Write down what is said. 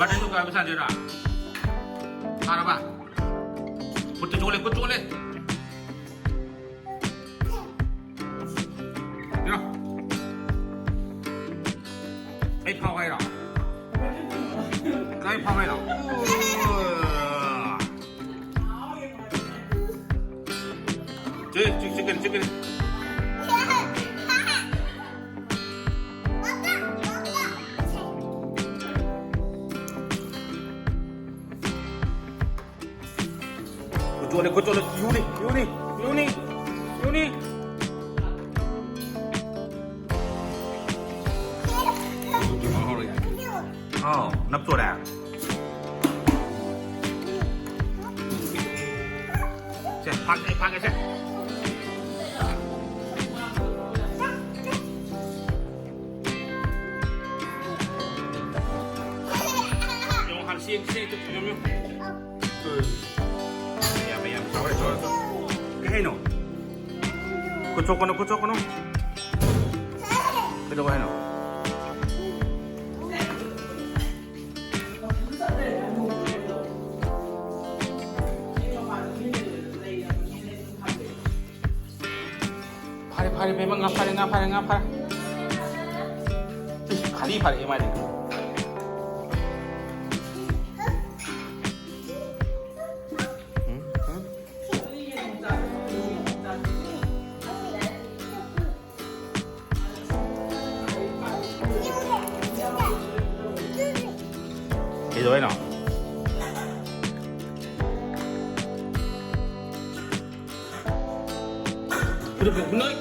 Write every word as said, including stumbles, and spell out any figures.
ꯀꯩꯅꯣ ꯀꯥꯏꯕ ꯁꯥꯟꯅꯗꯣꯏꯔꯣ? ꯐꯥꯔꯕ? ꯈꯨꯠꯇ ꯆꯣꯠꯂꯦ, ꯈꯨꯠ ꯆꯣꯠꯂꯦ꯫ ꯄꯤꯔꯣ꯫ ꯑꯩ ꯐꯥꯎ ꯍꯥꯏꯔꯣ? ꯑꯩ ꯐꯥꯎ ꯍꯥꯏꯔꯣ? ꯆꯦ, ꯆꯤꯛ-, ꯆꯤꯛꯀꯅꯤ, ꯆꯤꯛꯀꯅꯤ꯫ ꯈꯨꯠ ꯆꯣꯠꯂꯦ, ꯈꯨꯠ ꯆꯣꯠꯂꯦ꯫ ꯌꯨꯅꯤ, ꯌꯨꯅꯤ, ꯌꯨꯅꯤ, ꯌꯨꯅꯤ꯫ ꯍꯥꯎ, ꯅꯞ ꯆꯣꯠꯂꯦ꯫ ꯁꯦ, ꯐꯥꯒꯦ, ꯐꯥꯒꯦ, ꯁꯦ꯫ ꯌꯦꯡꯉꯣ, ꯍꯥꯟꯅ ꯁꯦꯡ-, ꯁꯦꯡ-, ꯌꯦꯡꯉꯣ, ꯌꯦꯡꯉꯣ꯫ ꯎꯝ꯫ ꯌꯥꯝꯃꯦ, ꯌꯥꯝꯃꯦ, ꯆꯥꯎꯔꯦ, ꯆꯥꯎꯔꯦ, ꯆꯥꯎꯔꯦ꯫ ꯀꯩ ꯍꯥꯏꯅꯣ? ꯈꯨꯠ ꯁꯣꯛꯀꯅꯨ, ꯈꯨꯠ ꯁꯣꯛꯀꯅꯨ꯫ ꯀꯩꯗꯧꯕ ꯍꯥꯏꯅꯣ? ꯐꯥꯔꯦ, ꯐꯥꯔꯦ, ꯕꯦꯝꯃ, ꯉꯥ ꯐꯥꯔꯦ, ꯉꯥ ꯐꯥꯔꯦ, ꯉꯥ ꯐꯥꯔꯦ꯫ ꯏꯁ, ꯈꯥꯂꯤ ꯐꯥꯔꯛꯑꯦ ꯃꯥꯗꯤ꯫ ꯎꯝ, ꯎꯝ꯫ ꯀꯩꯗꯧꯔꯤꯅꯣ? ꯅꯣꯏ